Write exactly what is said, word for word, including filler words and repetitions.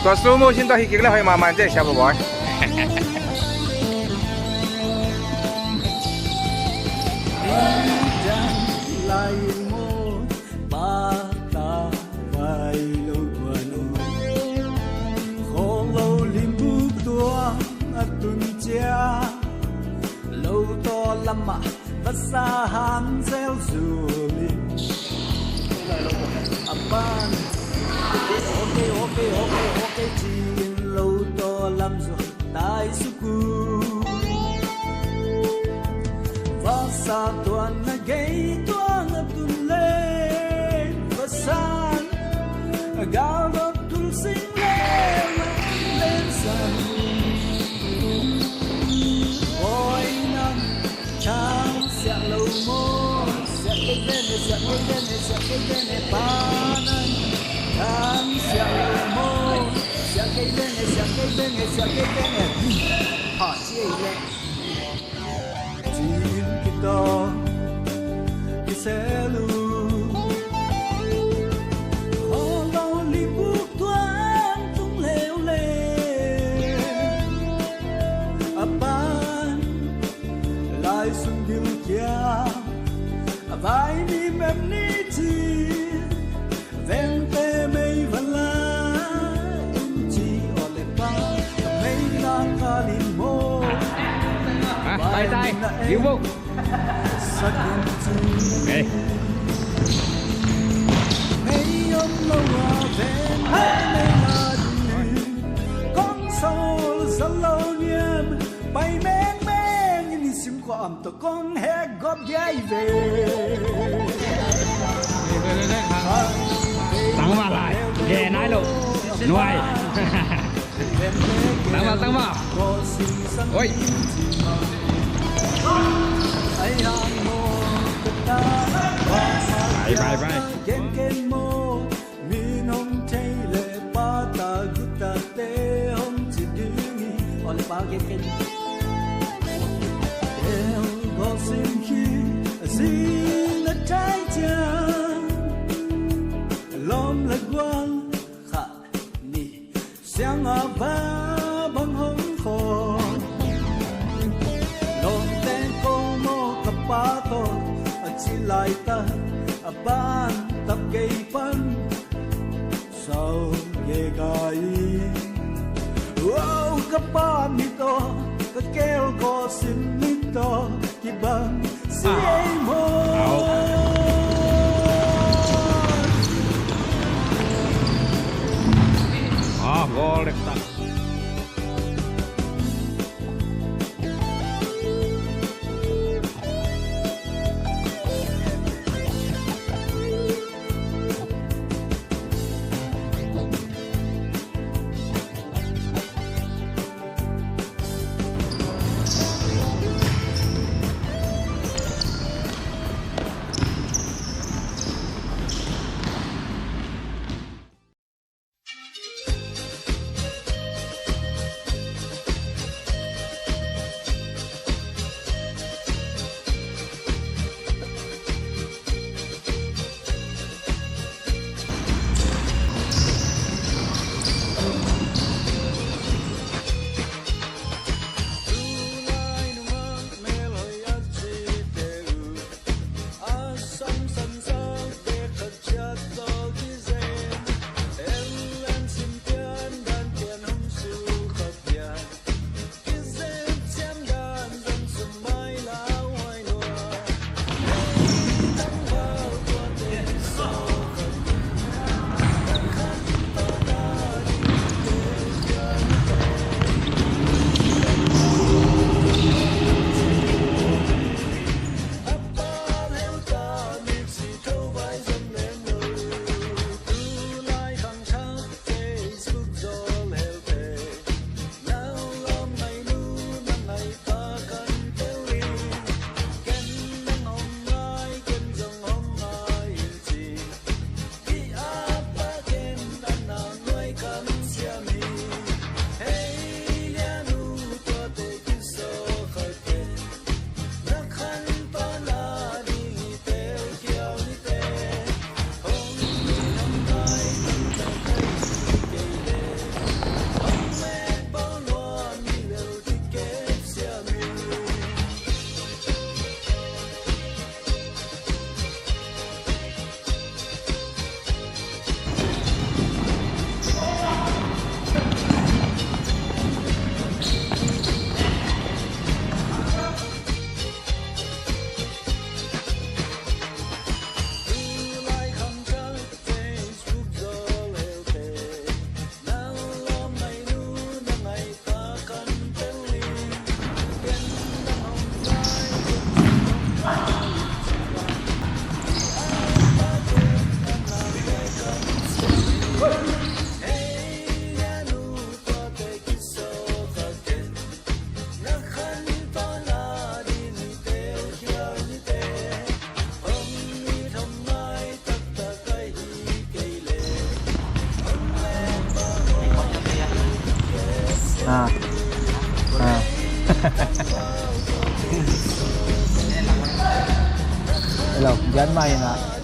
Tua slow motion tawh hi kik le hoih mahmah in, sia Bawi. Lai maw, Pa ta vai lo tuan uh. Khawng lo limbuk tuang a tun ciang, lo taw lamah vasa hang zel zul in, a pan, okay, okay, okay, okay, ci-in lo taw lam zong tai suk uh. Vasa tuan na gei tuang a tun leng, vasan a gal dot tul sing leng, leng san. Oi, nang thang siak lo maw? Siak kei veng e, siak kei veng e, siak kei veng e, Pa nang thang siak lo maw? Siak kei veng e, siak kei veng e, siak kei veng e. Ha, ci ei leh. Ci-in kitawng kisel uh. Khawng lo limbuk tuang tung leuleu, a pan lai sung gil kiang a vai mi mem ni ci. Vente mei va la in ci, aw le Pa, mei la ka lin maw. Ah, tai, tai. Vai na e. Sak in ci. Hey. Mei om lo a vente mei la ding. Kong sol sa lo niam, pai meng meng in i sim kua am to. Kong hek gawp dia i ve. Tangval lai. Gen nai lo. Nuai. Tangval, tangval. Oi. Bye, bye, bye. Min hong thei le Pa ta guta te hong ci ding hi. Aw le Pa gen ken. Tel gawh sim hi a zin a thai ciang, lawm le gual khat nih siang a va bang hong khawm. Lawmte ko maw ka pa tawh a ci laitak a ban tap kei pan. Sau kei ka i. Wow, ka pa mit aw, ka keel kawsim mit aw, kibang si ei maw? Au. Ah, goal lek tak. Hello, Jan Mai na.